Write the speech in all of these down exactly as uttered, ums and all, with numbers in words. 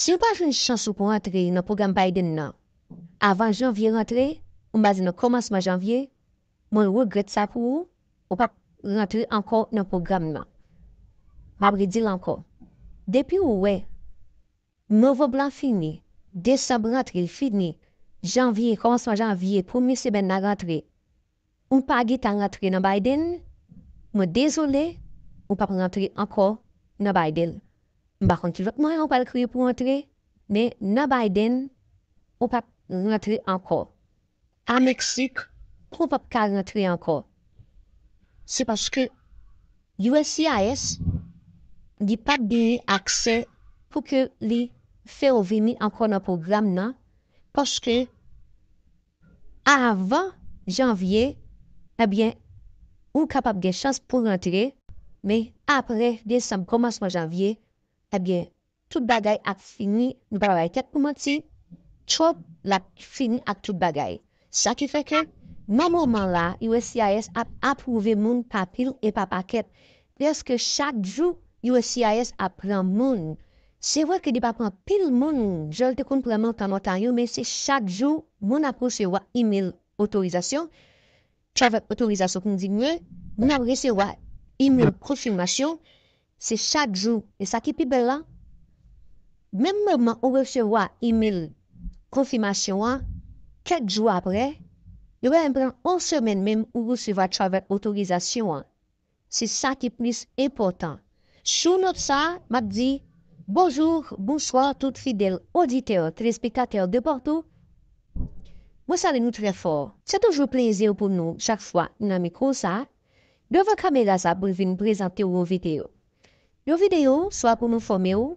Si w pa jwenn chans ou pou rantre nan pwogram Biden nan avan janvye rantre, m pa di nan kòmansman janvye, mwen regrèt sa pou ou, ou p ap rantre ankò nan pwogram nan. M ap redi l ankò. Depi ou wè novanm lan fini, desanm rantre l fini, janvye, kòmansman janvye, premye semèn nan rantre, ou pa gentan rantre nan Biden, mwen dezole, ou p ap rantre ankò nan Biden. M pa konn ki lòt mwayen ou pral kreye pou antre, men nan Biden, ou p ap rantre ankò. A Meksik, ou p ap ka rantre ankò. Se paske U S C I S, li p ap genyen aksè pou ke li fè w vini ankò nan pwogram nan, paske avan janvye, ebyen, ou kapab gen chans pou rantre, men apre desanm, kòmansman janvye, ebyen, tout bagay ap fini, nou pa bay tèt pou manti, Trump l ap fini ak tout bagay. Sa ki fè ke, nan moman la, U S C I S ap apwouve moun pa pil e pa pakèt. Prèske chak jou, U S C I S ap pran moun. Se vre ke li pa pran pil moun, jan l te konn pran lontan, lontan yo, men se chak jou moun ap resevwa email otorizasyon, travel otorizasyon pou m di mwen, moun ap resevwa email konfimasyon, se chak jou. E sa ki pi bèl la, menm moman ou resevwa email konfimasyon an, kèk jou apre, yo pa menm pran yon semèn menm ou resevwa travel otorizasyon an. Se sa ki plis enpòtan. Sou nòt sa a, m ap di, bonjou, bonswa tout fidèl oditè, telespektatè de partou. Mwen salye nou trè fò. Se toujou plezi pou nou chak fwa nan mikwo sa a, devan kamera sa a pou n vin prezante w yon videyo. Yon videyo swa pou nou fòme w,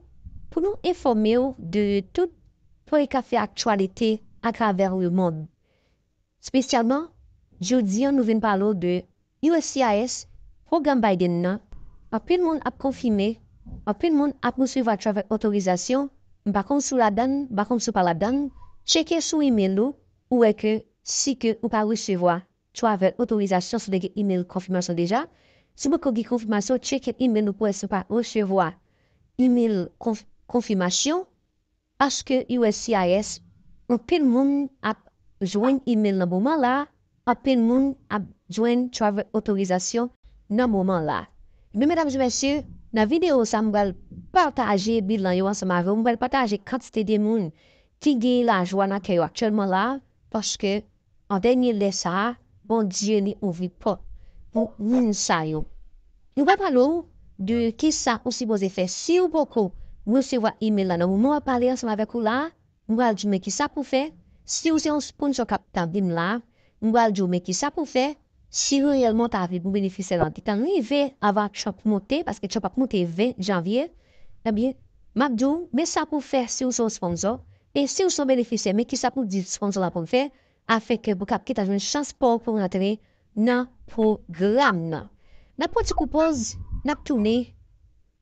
pou nou enfòme w de tout sa ki ka fè aktyalite atravè lemonn. Espesyalman, jodi a nou vin pale w de U S C I S, pwogram Biden nan. Anpil moun ap konfime, anpil moun ap resevwa travel otorizasyon. M pa konn si w ladann, m pa konn si w pa ladann. Tcheke sou email ou, ou wè ke si ke ou pa resevwa travel otorizasyon, si w te gen email konfimasyon deja. Si w poko gen konfimasyon, tcheke email ou pou wè si w pa resevwa email konf-, konfimasyon. Paske U S C I S, anpil moun ap jwenn email nan moman la, anpil moun ap jwenn travel otorizasyon nan moman la. Men, medam e mesye, nan videyo sa, m pral pataje bilan yo ansanm avè w. M pral pataje kantite de moun ki gen lajwa nan kè yo aktyèlman la, paske an dènye lè sa a, Bondye li ouvri pòt pou moun sa yo. Nou va pale w de kisa ou sipoze fè si w poko resevwa email la nan moman w ap pale ansanm avèk ou la. M pral di w men kisa pou fè. Si w se yon sponsor k ap tande m la, m pral di w men kisa pou fè. Si reyèlman w ta vle pou benefisè lan te tann rive avan Trump monte, paske Trump ap monte ven janvye, ebyen, m ap di w men sa pou fè si w se yon sponsor. E si w se yon benefisè, men kisa pou di sponsor la pou l fè, afenke pou w kapab jwenn chans pa w pou rantre nan pwogram nan. N ap pran ti kou pòz, n ap tounen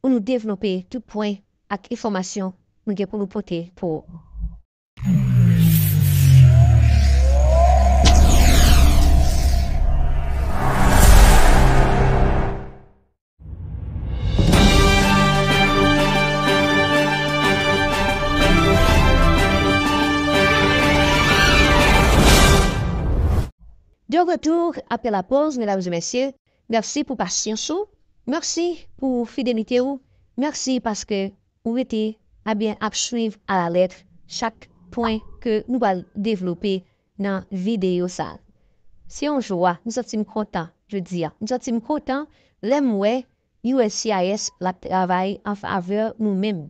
pou nou devlope tout pwen ak enfòmasyon nou gen pou nou pote pou ou. De retour après la pause, mesdames et messieurs. Mèsi pou pasyans ou. Mèsi pou fidelite ou. Mèsi paske ou rete, ebyen, ap swiv alalèt chak pwen ke nou pral devlope nan videyo sa a. Se yon jwa, m santi m kontan jodi a. M santi m kontan lè m wè U S C I S l ap travay an favè nou menm.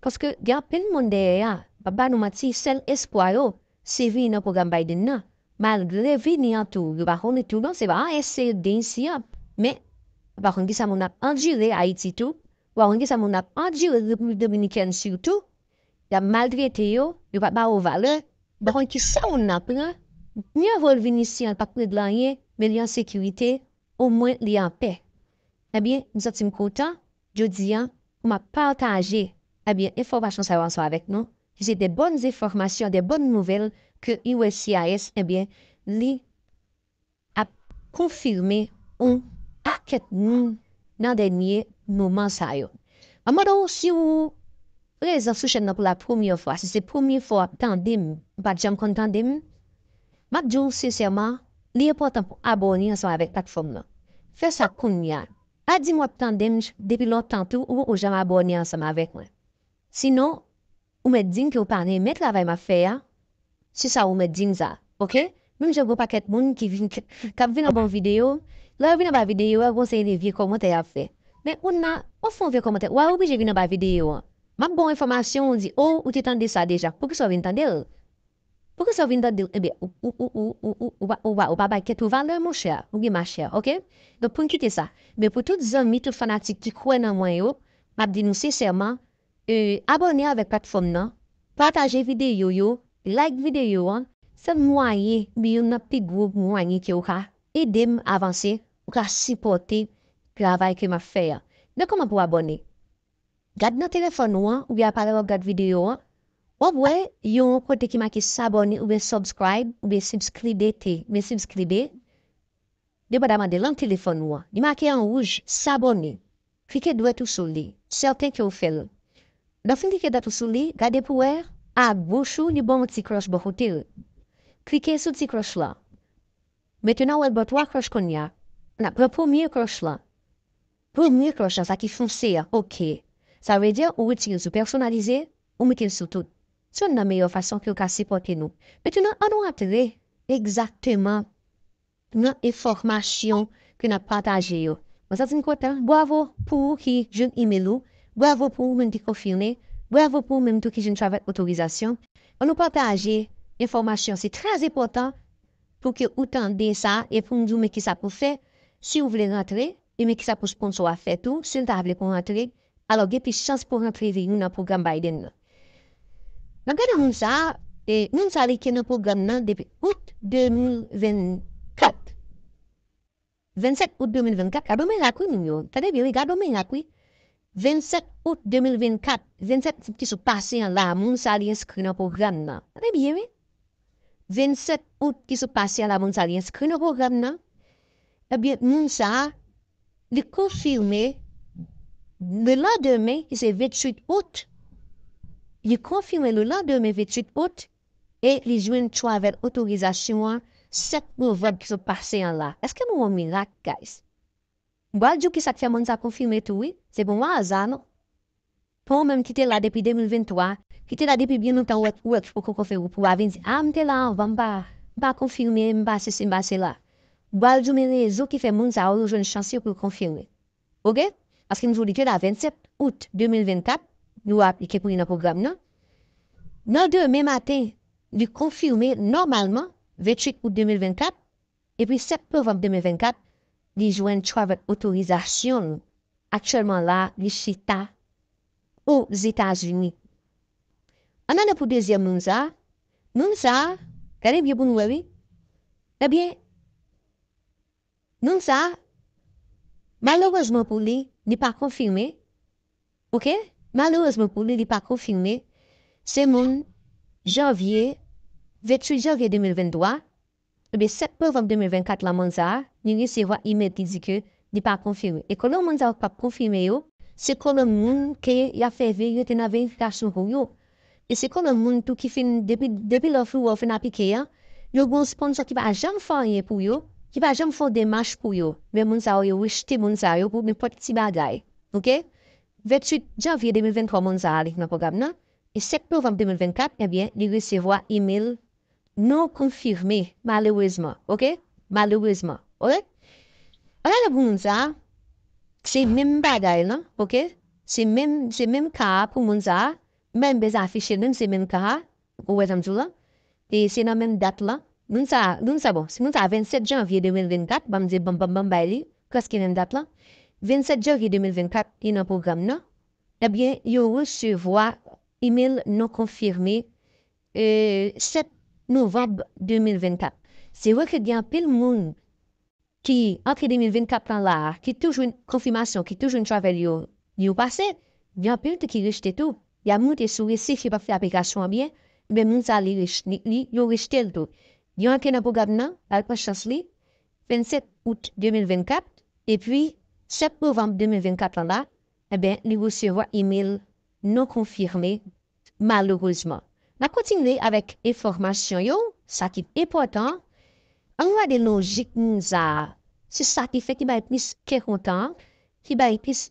Paske gen anpil moun dèyè a, m p ap ba nou manti, sèl espwa yo, se vini nan pwogram Biden nan. Malgre vini an tou, yo pa konnen tou non, se pa anyen serye isi a. Men, yo pa konn kisa moun ap andire Ayiti tou. Yo pa konn kisa moun ap andire Repiblik Dominikèn sitou. Y ap maltrete yo, yo pa ba yo valè. Yo pa konn kisa moun nan pran. Mye vo l vin isi an, l p ap regle anyen, men li an sekirite, omwen li anpè. Ebyen, m santi m kontan, jodi a, pou m ap pataje, ebyen, enfòmasyon sa yo ansanm avèk nou. Se de bòn enfòmasyon, de bòn nouvèl ke U S C I S, ebyen, li ap konfime yon pakèt moun nan dènye moman sa yo. Mwen mande w si w prezan sou chèn nan pou la premyè fwa, si se premye fwa w ap tande m, ou pa t janm konn tande m, m ap di w sensèman, li enpòtan pou abòne ansanm avèk platfòm nan. Fè sa kounye a. Pa di m w ap tande m depi lontan tou, ou poko janm abòne ansanm avèk mwen. Sinon, ou mèt di m ke w pa renmen travay m ap fè a. Se sa ou mèt di m sa, oke? Menm jan gon pakèt moun ki vin, k ap vin anba yon videyo, lè yo vin anba videyo a, gon seri de vye kòmantè y ap fè. Men ou nan, ou fè yon vye kòmantè, w a oblije vin anba videyo an. M ap ba w enfòmasyon, ou di, o, ou te tande sa deja. Poukisa w vin tande l? Poukisa w vin tande l? Ebyen, ou, ou, ou, ou, ou, ou, ou pa, ou pa, ou pa bay tèt ou valè, monchè, oubyen machè, oke? Donk, pou n kite sa. Men pou tout zanmi, tout fanatik ki kwè nan mwen yo, m ap di nou sensèman, e, abòne avèk platfòm nan, pataje videyo yo, like videyo an, sèl mwayen, oubyen youn nan pi gwo mwayen ke w ka ede m avanse, ou ka sipòte travay ke m ap fè a. Men kòman pou w abòne? Gad nan telefòn ou an, oubyen aparèy w ap gad videyo an, w ap wè yon kote ki make s'abonner oubyen subscribe, oubyen subscribe, te, oubyen subscribe, depandaman de lang telefòn ou an. Li make an wouj, s'abonner. Klike dwèt ou sou li. Sèten ke w fè l. Lè w fin klike dwèt ou sou li, gade pou w wè, agoch ou, li ba w yon ti klòch bò kote l. Klike sou ti klòch la. Mentnan, w wè l ba w twa klòch kounye a. N ap pran premye klòch la. Premye klòch la, sa ki fonse a, oke. Sa vle di, ou retire l sou pèsonalize, ou mete l sou tout. Se youn nan meyè fason ke w ka sipòte nou. Mentnan, ann nou rantre egzakteman nan enfòmasyon ke n ap pataje yo. Mwen santi m kontan. Bravo pou ou ki jwenn email ou. Bravo pou ou menm ki konfime. Bravo pou ou menm tou ki jwenn travel otorizasyon. Ann nou pataje enfòmasyon. Se trè enpòtan pou ke ou tande sa e pou m di w men kisa pou w fè si w vle rantre, e men kisa pou sponsor a fè tou, si l ta vle pou w rantre, alò gen plis chans pou w rantre vin youn nan pwogram Biden nan. N ap gade moun sa a, e moun sa a li te nan pwogram nan depi out de mil vennkat. Vennsèt out de mil vennkat, gade yon mirak wi moun yo, tande byen wi, gade yon mirak wi. Vennsèt out de mil vennkat, vennsèt out ki sot pase an la, moun sa a li enskri nan pwogram nan. Tande byen wi. Vennsèt out ki sot pase a la, moun sa a li enskri nan pwogram nan. Ebyen, moun sa a, li konfime le landemen, ki se ventuit out, li konfime le landemen, ventuit out, e li jwenn travel otorizasyon an sèt novanm ki sot pase an la. Èske m wè yon mirak, guys? M pral di w kisa k fè moun sa konfime tou, wi. Se pa yon aza, non. Pa w menm ki te la depi de mil venntwa, ki te la depi byen lontan, ou wè, ou wè ki poko konfime, ou pa vin di, a, m te la anvan, m pa, m pa konfime, m pa sesi, m pa sela. M pral di w men rezon ki fè moun sa yo, yo jwenn chans yo pou yo konfime. Oke? Paske m di w li te la vennsèt out de mil vennkat, yo aplike pou li nan pwogram nan. Nan demen maten, li konfime nòmalman, ventuit out de mil vennkat, epi sèt novanm de mil vennkat, li jwenn travel otorizasyon l. Aktyèlman la, li chita Ozetazini. Ann ale pou dezyèm moun sa a. Moun sa a, gade byen pou nou wè, wi. Ebyen, moun sa a, malerezman pou li, li pa konfime. Oke? Malerezman pou li, li pa konfime. Se moun janvye, ventuit janvye de mil venntwa, ebyen, sèt novanm de mil vennkat la, moun sa a, li resevwa imèl ki di ke li pa konfime. E kolonn moun sa yo k p ap konfime yo, se kolonn moun ke y ap fè veri-, rete nan verifikasyon pou yo. E se kolonn moun tou ki fin, depi, depi lè w fin wè w fin aplike a, yo gen yon sponsor ki pa janm fè anyen pou yo, ki pa janm fè yon demach pou yo. Men moun sa yo, yo rejte moun sa yo pou nenpòt ti bagay. Oke? Ventuit janvye de mil venntwa, moun sa a li nan pwogram nan. E sèt novanm de mil vennkat, ebyen, li resevwa imèl non konfime, malerezman, oke? Malerezman, oke? Ann ale pou moun sa a, se menm bagay lan, oke? Se menm, se menm ka a pou moun sa a, m pa menm bezwen afiche l, menm se menm ka a, ou wè sa m di w lan? E se nan menm dat lan. Moun sa, moun sa, bon, si moun sa vennsèt janvye de mil vennkat, ban m di, ban m, ban m, ban m bay li, prèske menm dat lan. Vennsèt janvye de mil vennkat, li nan pwogram nan. Ebyen, yo resevwa imèl non konfime, e, sèt novanm de mil vennkat. Se vre ke gen anpil moun ki antre de mil vennkat lan la a, ki tou jwenn konfimasyon, ki tou jwenn travel yo, yo pase, gen anpil tou ki rejte tou. Y a moute sou resif, yo p ap fè aplikasyon an byen, ebyen moun sa li rejte, li, li, yo rejte l tou. Li antre nan pwogram nan, l al pran chans li, vennsèt out de mil vennkat, epi sèt novanm de mil vennkat lan la, ebyen, li resevwa imèl non konfime, malerezman. N ap kontinye avèk enfòmasyon yo, sa ki enpòtan. Ann gade lojik moun sa a. Se sa ki fè ki bay plis kè kontan, ki bay plis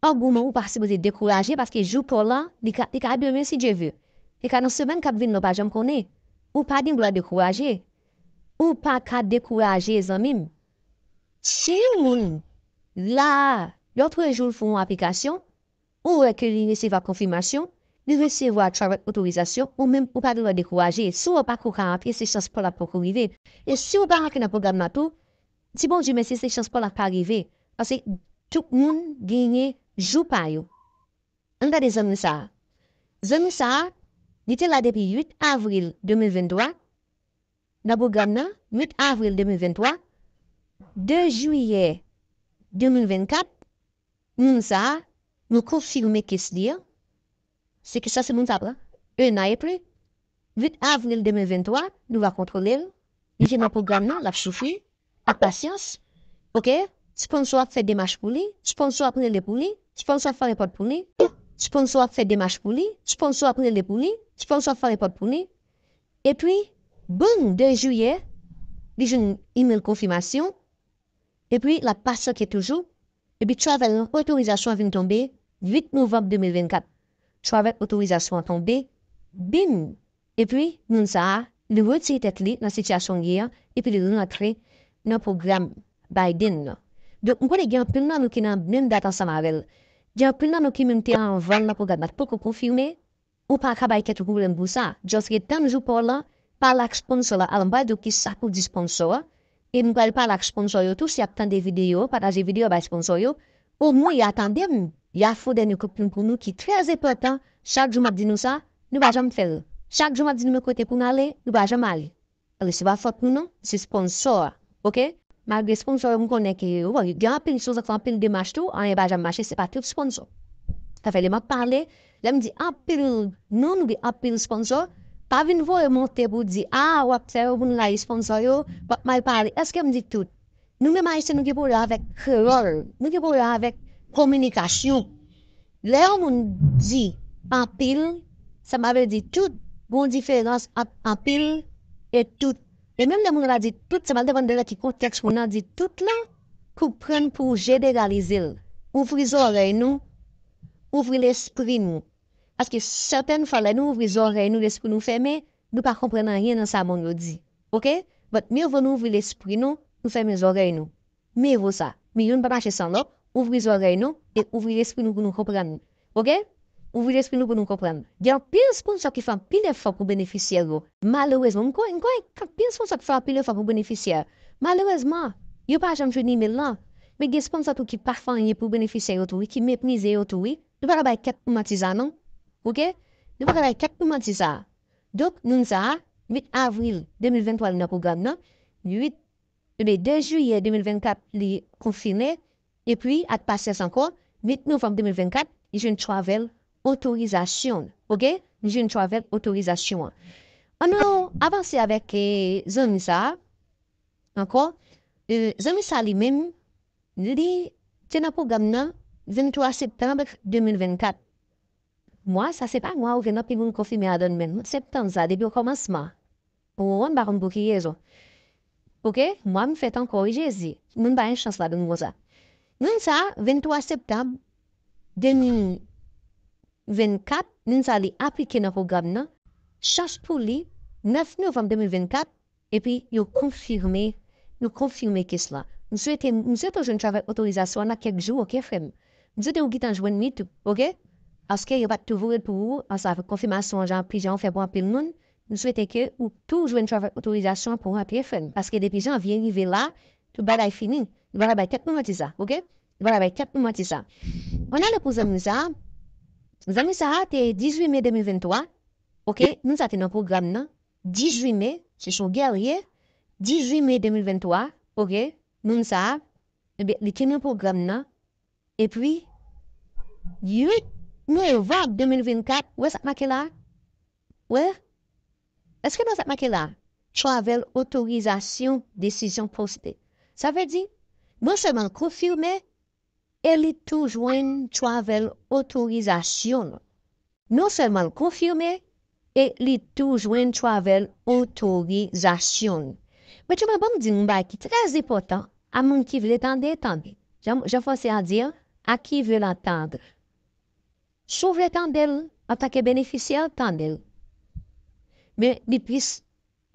angouman, ou pa sipoze dekouraje, paske jou pa w lan, li ka, li ka demen si Dye vle. Li ka nan semèn k ap vin nan, ou pa janm konnen. Ou pa gen dwa dekouraje. Ou pa ka dekouraje, zanmi m. Si yon moun la, lòt jou l fè yon aplikasyon, ou wè ke li resevwa konfimasyon, li resevwa travel otorizasyon, ou menm ou pa gen dwa dekouraje. Si w pa ko ka antre, se chans pa w la poko rive. E si w pa antre nan pwogram nan tou, di Bondye mèsi, se chans pa w la pa rive. Paske tout moun genyen jou pa yo. Ann gade zanmi sa a. Zanmi sa a, li te la depi uit avril de mil venntwa, nan pwogram nan, uit avril de mil venntwa, de jiyè de mil vennkat, moun sa a, nou konfime kes li an. Se ke sa se moun sa a pran. Un an e pli. Uit avril de mil venntwa, nou va kontwole l. Li te nan pwogram nan, l ap soufri. Ak pasyans. Oke? Sponsò ap fè demach pou li. Sponsò ap rele pou li. Sponsò ap fè repòt pou li. Sponsò ap fè demach pou li. Sponsò ap rele pou li. Sponsò ap fè repòt pou li. Epi, boum, de jiyè, li jwenn imèl konfimasyon. Epi, l ap pasyante toujou. Epi, travel otorizasyon an vin tonbe uit novanm de mil vennkat. Travel otorizasyon an tonbe. Bim! Epi, moun sa a, li retire tèt li nan sitiyasyon l ye an, epi li rantre nan pwogram Biden nan. Donk, m konnen gen anpil nan nou ki nan menm dat ansanm avè l. Gen anpil nan nou ki menm te anvan l nan pwogram nan, poko konfime. Ou pa ka bay tèt ou pwoblèm pou sa. Just ret tann jou pa w lan, pale ak sponsò la. Alò, m pral di w kisa pou di sponsò a. E m pral pale ak sponsò yo tou, si y ap tande videyo, pataje videyo bay sponsò yo. Omwen, y a tande m, y a fè dènye kout plim pou nou ki trè enpòtan. Chak jou m ap di nou sa, nou pa janm fè l. Chak jou m ap di nou men kote pou n ale, nou pa janm ale. Alò, se pa fòt nou non, se sponsò a, oke? Malgre sponsò yo, m konnen ke, bon, gen anpil, si w fè anpil demach tou, anyen pa janm mache, se pa tout sponsò. Sa fè lè m ap pale, lè m di anpil non, nou gen anpil sponsò, pa vin voye monte pou di, a, w ap fè yo pou n rayi sponsò yo, w ap mal pale. Èske m di tout? Nou menm Ayisyen, nou gen pwoblèm avèk kreyòl, nou gen pwoblèm avèk kominikasyon. Lè yon moun di anpil, sa pa vle di tout. Gon diferans ant anpil e tout. E menm lè moun nan di tout, sa pral depann de nan ki kontèks moun nan di tout lan, konprann pou w jeneralize l. Ouvri zòrèy nou, ouvri lespri nou. Paske sètèn fwa, lè nou ouvri zòrèy nou, lespri nou fèmen, nou pa konprann anyen nan sa moun yo di. Oke? But, mye vo nou ouvri lespri nou, nou fèmen zòrèy nou. Mye vo sa. Men youn pa mache san lòt, ouvri zòrèy nou e ouvri lespri nou pou nou konprann. Oke? Ouvri lespri nou pou nou konprann. Gen anpil sponsò ki fè anpil efò pou benefisyè yo. Malerezman, m konnen, m konnen anpil sponsò ki fè anpil efò pou benefisyè. Malerezman, yo pa janm jwenn imèl lan. Men gen sponsò tou ki pa fè anyen pou benefisyè yo tou, wi, ki meprize yo tou, wi. Nou pa ka bay tèt nou manti sa, non. Oke? Nou pa ka bay tèt nou manti sa. Donk, moun sa a, uit avril de mil venntwa, li nan pwogram nan. Uit, ebyen, de jiyè de mil vennkat, li konfime. Epi, ak pasyans ankò, uit novanm de mil vennkat, li jwenn travel otorizasyon. Oke? Li jwenn travel otorizasyon an. Ann nou avanse avèk, eh, zanmi sa a. Ankò, eh, zanmi sa a li menm, li te nan pwogram nan venntwa septanm de mil vennkat. Mwa sa se pa mwa ou gen anpil moun konfime adan men. Septanm sa, depi okòmansman. Ou konprann, m pa konn pou ki rezon. Oke, mwa m fèt ankò, wi, Jezi. Moun pa gen chans ladan m konsa. Moun sa, venntwa septanm de mil vennkat, moun sa li aplike nan pwogram nan. Chans pou li, nèf novanm de mil vennkat, epi yo konfime, nou konfime kes la. M swete, m swete w jwenn travel otorizasyon an nan kèk jou, oke, frè m? M swete w gentan jwenn li tou, oke? Paske yo pa t tou voye l pou ou, ansanm avèk konfimasyon an, jan, pi jan w fè pou anpil moun. M swete ke ou tou jwenn travel otorizasyon an pou w rantre, frè m. Paske depi janvye rive la, tout bagay fini. Nou pa ka bay tèt nou manti sa, oke? Nou pa ka bay tèt nou manti sa. Ann ale pou zanmi sa. Zanmi sa a te dizuit me de mil venntwa, oke? Moun sa te nan pwogram nan. Dizuit me, se yon gèrye. Dizuit me de mil venntwa, oke? Moun sa, ebyen, li te nan pwogram nan. Epi, uit novanm de mil vennkat, ou wè sa k make la? Ou wè? Èske nou wè sa k make la? Travel otorizasyon, desizyon poste. Sa vle di, non sèlman l konfime, e li tou jwenn travel otorizasyon l. Non sèlman l konfime, e li tou jwenn travel otorizasyon. Mezanmi, ban m di nou yon bagay ki trè enpòtan, a moun ki vle tande, tande. Jan, jan franse a di, a qui veut l'entendre. Si w vle tande l, antanke benefisyè, tande l. Men li plis,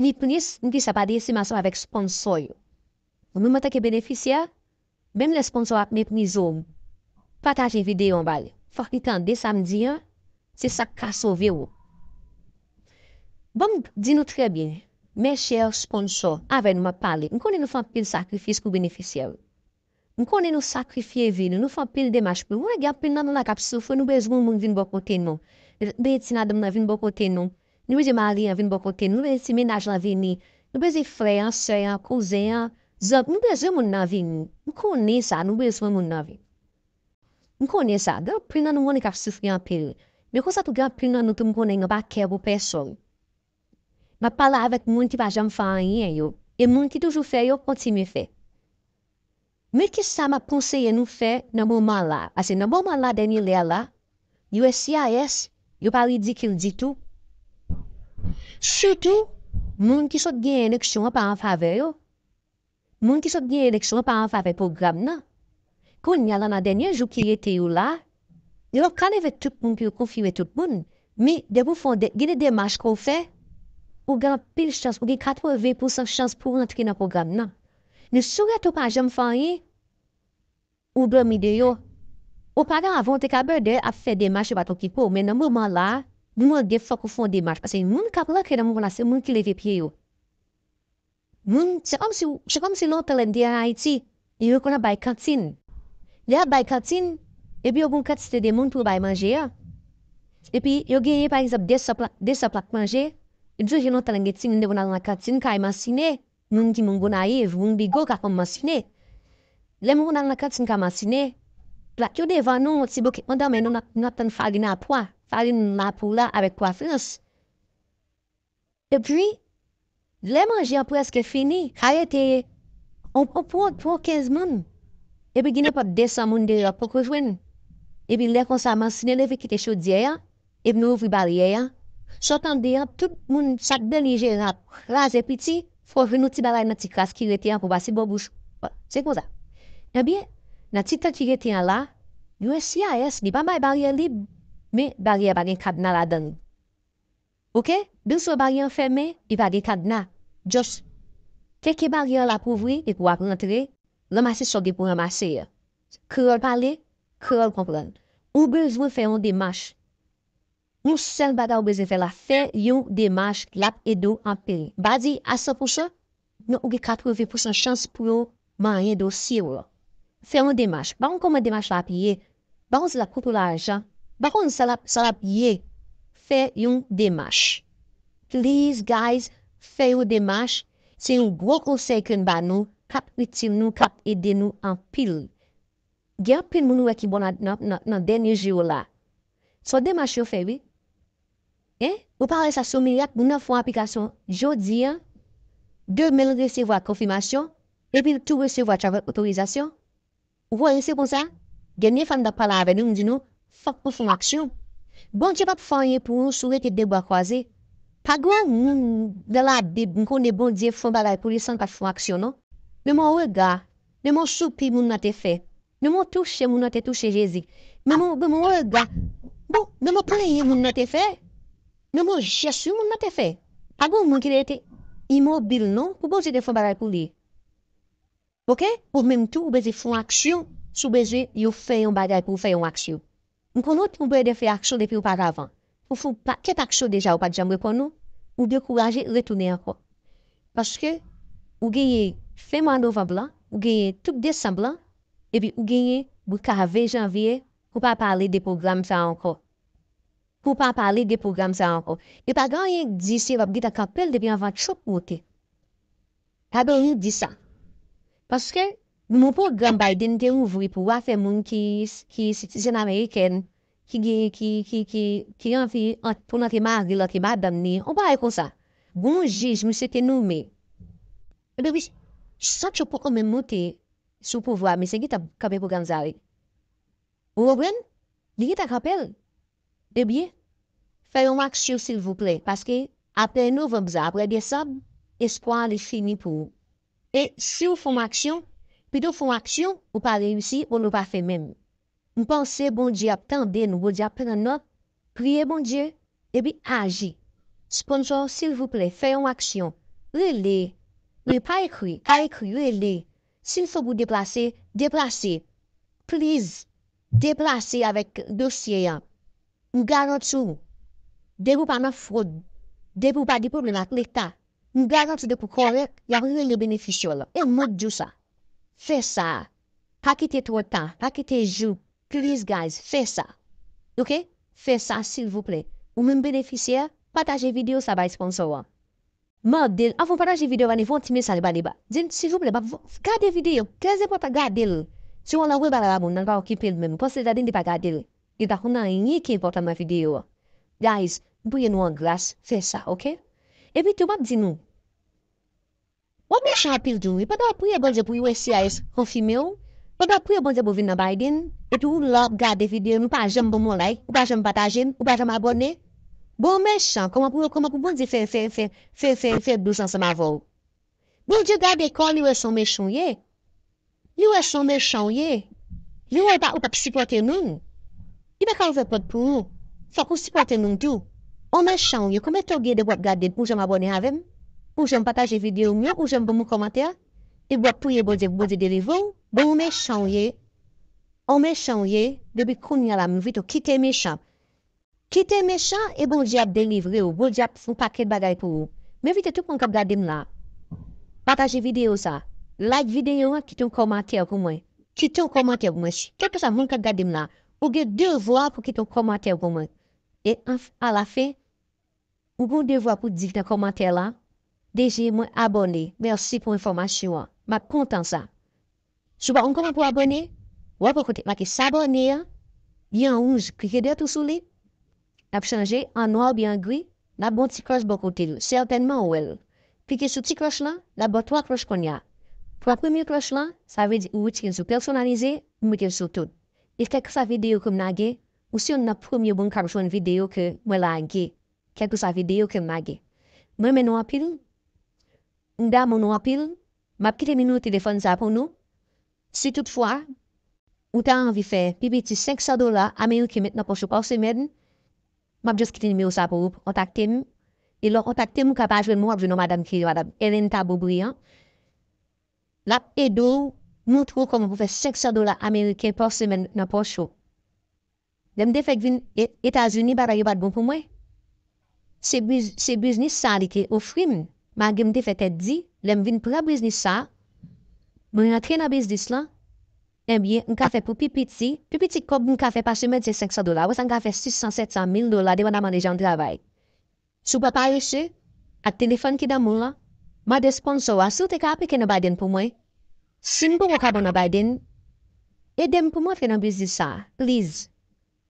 li plis, m di sa pa de estimasyon avèk sponsò yo. Ou menm antanke benefisyè, menm lè sponsò ap meprize w, pataje videyo an ba li. Fòk li tande sa m di an, se sa k ka sove w. Ban m di nou trè byen, mes chers sponsors, avè nou m ap pale. M konnen nou fè anpil sakrifis pou benefisyè yo. M konnen nou sakrifye vi nou, nou fè anpil demach pou nou. Gen anpil nan nou la k ap soufri, nou bezwen yon moun vin bò kote nou. Nou bezwen ti madanm nan vin bò kote nou. Nou bezwen mari an vin bò kote nou. Nou bezwen ti mennaj lan vini. Nou bezwen frè an, sè an, kouzen an, zanmi. Nou bezwen moun nan vini. M konnen sa, nou bezwen moun nan vini. M konnen sa. Gen anpil nan nou konnen k ap soufri anpil. Men konsa tou gen anpil nan nou tou m konnen yo pa kè pou pèsonn. M ap pale avèk moun ki pa janm fè anyen yo. E moun ki toujou fè yo, kontinye fè. Men kisa m ap konseye nou fè nan moman la? Paske nan moman la, dènye lè a la, U S C I S, yo pa ridikil ditou. Sitou, moun ki sot genyen eleksyon an pa an favè yo. Moun ki sot genyen eleksyon an pa an favè pwogram nan. Kounye a la, nan dènye jou ki rete yo la, yo p ap ka leve tout moun pou yo konfime tout moun. Men, depi w fè yon de, gen de demach ke w fè, ou gen anpil chans, ou gen katreven pousan chans pou w rantre nan pwogram nan. Men si w rete w pa janm fè anyen, ou dòmi deyò. Oparavant, ou te ka bèdè ap fè demach, yo pa t okipe w. Men nan moman la, nou mande fòk ou fè yon demach. Paske moun k ap rantre nan moman la, se moun ki leve pye yo. Moun, se kòmsi, se kòmsi lontan lè n te an Ayiti, yo konn ap bay kantin. Lè y ap bay kantin, epi yo gen yon kantite de moun pou yo bay manje a. Epi yo genyen, pa egzanp, de san pla-, de san plat manje. Epi sonje lontan lè n gen timoun, n te konn al nan kantin, kay Mansine, moun ki moun Gonayiv, moun Bigo ka konn Mansine. Lè moun konn al nan kantin kay Mansine, plat yo devan nou, yon ti bokit mandanmen nou, n ap, n ap tann farin a pwa, farin lapou la avèk pwa frans. Epi, lè manje an prèske fini, ka rete yon, yon, pou, pou kenz moun. Epi gen nenpòt de san moun deyò poko jwenn. Epi lè konsa, Mansine leve kite chodyè a, epi nou ouvri baryè a. Sa w tande a, tout moun, sa k delijerab, kraze piti, fò w jwenn yon ti bagay nan ti kras ki rete an pou pase bò bouch. Se konsa. Ebyen, nan ti tan ki rete an la, U S C I S, li pa bay baryè lib, men baryè a pa gen kadna ladan l. Oke? Depi w wè baryè an fèmen, li pa gen kadna. Just teke baryè an la pou ouvri epi w ap rantre, ranmase sa w gen pou ranmase a. Kreyòl pale, kreyòl konprann. Ou bezwen fè yon demach. Yon sèl bagay ou bezwen fè la, fè yon demach, l ap ede w anpil. M pa di a san pousan, men ou gen katreven pousan chans pou yo manyen dosye w lan. Fè yon demach. Pa konn kòman demach la ap ye. Pa konn si l ap koute w lajan. Pa konn sa l ap, sa l ap ye. Fè yon demach. Please, guys, fè yon demach. Se yon gwo konsèy ke n ba nou, k ap itil nou, k ap ede nou anpil. Gen anpil moun ou wè ki bon nan, nan, nan, nan dènye jou yo la. Se yon demach yo fè, wi. Hein? Ou pa wè sa sou mirak, moun nan fè yon aplikasyon jodi a, demen l resevwa konfimasyon, epi l tou resevwa travel otorizasyon. Ou kwè se konsa? Dènye fwa m t ap pale avè nou, m di nou, fòk nou fè yon aksyon. Bondye p ap fè anyen pou ou si w rete de bra kwaze. Pa gen yon moun nan Labib, m konnen Bondye fè yon bagay pou li san l pa t fè yon aksyon, non. Men m wè yon rega, men m wè yon soupi moun nan te fè. Men m wè yon touche moun nan te touche Jezi. Men m wè, men m wè yon rega. Bon, men m wè yon plenyen moun nan te fè. Men m wè yon jès wi moun nan te fè. Pa gen yon moun ki te rete imobil, non, pou Bondye te fè yon bagay pou li. Oke? Ou menm tou, ou bezwen fè yon aksyon. Si w bezwen yo fè yon bagay pou w fè yon aksyon. M konnen w te oblije fè aksyon depi oparavan. Ou fè yon pakèt aksyon deja, ou pa t janm reponn ou, ou dekouraje, retounen ankò. Paske ou genyen fen mwa novanm lan, ou genyen tout desanm lan, epi ou genyen bout ka ven janvye pou w pa pale de pwogram sa a ankò. Pou w pa pale de pwogram sa a ankò. E pa gen anyen k di se w ap gentan kanpe l depi anvan Trump moute. Pa gen anyen k di sa. Paske, gen yon pwogram Biden te ouvri pou afè moun ki, ki sitizen amerikèn, ki gen, ki, ki, ki, ki anvi ant-, pou l antre mari l, antre madanm li, yon bagay konsa. Gen yon jij, misye te nonmen. Epi, wi, san Trump poko menm moute sou pouvwa, misye gentan kanpe pwogram sa a, wi. Ou konprann? Li gentan kanpe l. Ebyen, Fè yon aksyon silvouplè, paske apre novanm sa, apre desanm, espwa a li fini pou ou. E si w fè yon aksyon, pito w fè yon aksyon, ou pa reyisi, ou nou pa fè menm. M panse Bondye ap tande nou, Bondye ap pran nòt, priye Bondye, epi aji. Sponsor, silvouplè, fè yon aksyon. Rele. Rele, pa ekri, pa ekri, rele. Si l fò pou deplase, deplase. Please, deplase avèk dosye a. M garanti w, depi w pa nan fwod, depi w pa gen pwoblèm ak Leta, m garanti w depi w kòrèk, y ap rele benefisye w lan. E mwen k di w sa. Fè sa. Pa kite twò ta, pa kite jou. Please, guys, fè sa. Oke? Fè sa, silvouplè. Ou menm benefisyè, pataje videyo sa bay sponsor an. Mande l, anvan w pataje videyo a, voye yon ti mesaj ba li ba. Di l, silvouplè, pa, gade videyo, trè enpòtan, gade l. Si w anlè voye bagay ba moun nan, l pa okipe l menm. Panse l gade l, li pa gade l. Li pa konn anyen ki enpòtan nan videyo a. Guys, m priye nou an gras, fè sa, oke? Epi tou, m ap di nou, w ap mechan anpil tou, wi. Pandan w ap priye Bondye pou U S C I S konfime w, pandan w ap priye Bondye pou w vin nan Biden, epi ou la w ap gade videyo m, ou pa janm ban m yon like, ou pa janm pataje m, ou pa janm abòne. Bon mechan, kòman pou, kòman pou Bondye fè, fè, fè, fè, fè, fè dous ansanm avè w? Bondye gade kò w, li wè se yon mechan w ye. Li wè se yon mechan w ye. Li wè w pa, ou p ap sipòte moun. Li pa ka ouvè pòt pou ou. Fòk ou sipòte moun tou. On mechan w ye. Konbyen tan w gen depi w ap gade m, ou janm abòne avè m? Ou janm pataje videyo m yo? Ou janm ban m yon kòmantè? Epi w ap priye Bondye pou Bondye delivre w? Bon, on mechan w ye. On mechan w ye. Depi kounye a la, m envite w kite mechan. Kite mechan e Bondye ap delivre w. Bondye ap fè yon pakèt bagay pou ou. M envite tout moun k ap gade m la. Pataje videyo sa. Like videyo an, kite yon kòmantè pou mwen. Kite yon kòmantè pou mwen. Kèlkeswa moun k ap gade m la, ou gen devwa pou kite yon kòmantè pou mwen. E an, alafen, ou gen yon devwa pou di nan kòmantè la, D J, mwen abòne. Mèsi pou enfòmasyon an. M ap kontan sa. Si w pa konn kòman pou abòne, w ap wè kote make s'abonner an, li an wouj, klike de tou sou li, l ap chanje an nwa oubyen an gri, l ap gen yon ti klòch bò kote l, sètènman ou wè l. Klike sou ti klòch lan, l ap ba w twa klòch kounye a. Twa premye klòch lan, sa vle di ou retire l sou pèsonalize, ou mete l sou tout. E kèlkeswa videyo ke m lage, ou se youn nan premye moun k ap jwenn videyo ke mwen lage, kèlkeswa videyo ke m lage. Mwen renmen nou anpil, m damou nou anpil, m ap kite nimewo telefòn sa pou nou. Si toutfwa, ou ta anvi fè pi piti senk san dola ameriken met nan pòch ou pa semèn, m ap just kite nimewo sa pou ou, kontakte m. E lè w kontakte m, ou ka pa jwenn mwen, w ap jwenn yon madanm ki rele madanm Helen Tabou Briand. L ap ede w, montre w kòman pou fè senk san dola ameriken pa semèn nan pòch ou. Lè m te fèk vin E-, Etazini, bagay yo pa t bon pou mwen. Se biz-, se biznis sa a li te ofri m. Malgre m te fè tèt di, lè m vin pran biznis sa a, mwen rantre nan biznis lan, ebyen, m ka fè pou pi piti, pi piti kòb m ka fè pa semèn se senk san dola. Apre sa, m ka fè sis san, sèt san, mil dola, depandaman de jan m travay. Si w pa parese, ak telefòn ki nan men w lan, mande sponsor a si w te ka aplike nan Biden pou mwen. Si m poko ka bon nan Biden, ede m pou m antre nan biznis sa a, please.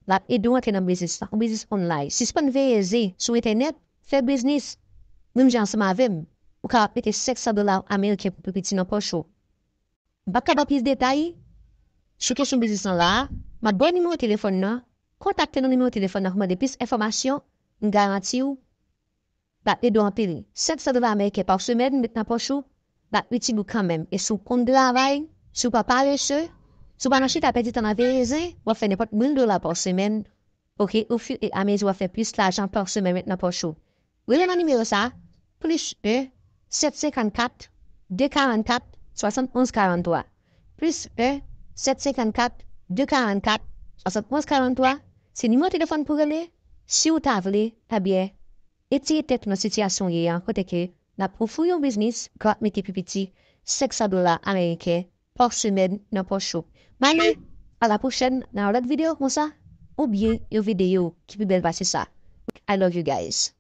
L ap ede w antre nan biznis la, yon biznis online. Sispann veye zen sou entènèt, fè biznis. Menm jan ansanm avè m, ou kapab mete senk san dola ameriken pou pi piti nan pòch ou. M p ap ka ba w plis detay sou kesyon biznis lan la a. M ap ba w nimewo telefòn nan. Kontakte nan nimewo telefòn nan pou mande plis enfòmasyon. M garanti w, l ap ede w anpil. Senk san dola ameriken pa semèn, met nan pòch ou, l ap itil ou kanmenm. E si w konn travay, si w pa parese, si w pa nan chita pèdi tan nan veye zen, w ap fè nenpòt mil dola pa semèn. Oke, ofiramezu w ap fè plis lajan pa semèn met nan pòch ou. Rele nan nimewo sa a, plis en, sèt senkannkat, de karannkat, swasann onz karanntwa. Plis en, sèt senkannkat, de karannkat, swasann onz karanntwa. Se nimewo telefòn pou rele, si w ta vle, ebyen, etire tèt ou nan sitiyasyon w ye an, kote ke n ap ofri yon biznis k ap mete pi piti senk san dola ameriken pa semèn nan pòch ou. M ale, a la pwochèn nan yon lòt videyo konsa, oubyen yon videyo ki pi bèl pase sa. I love you guys.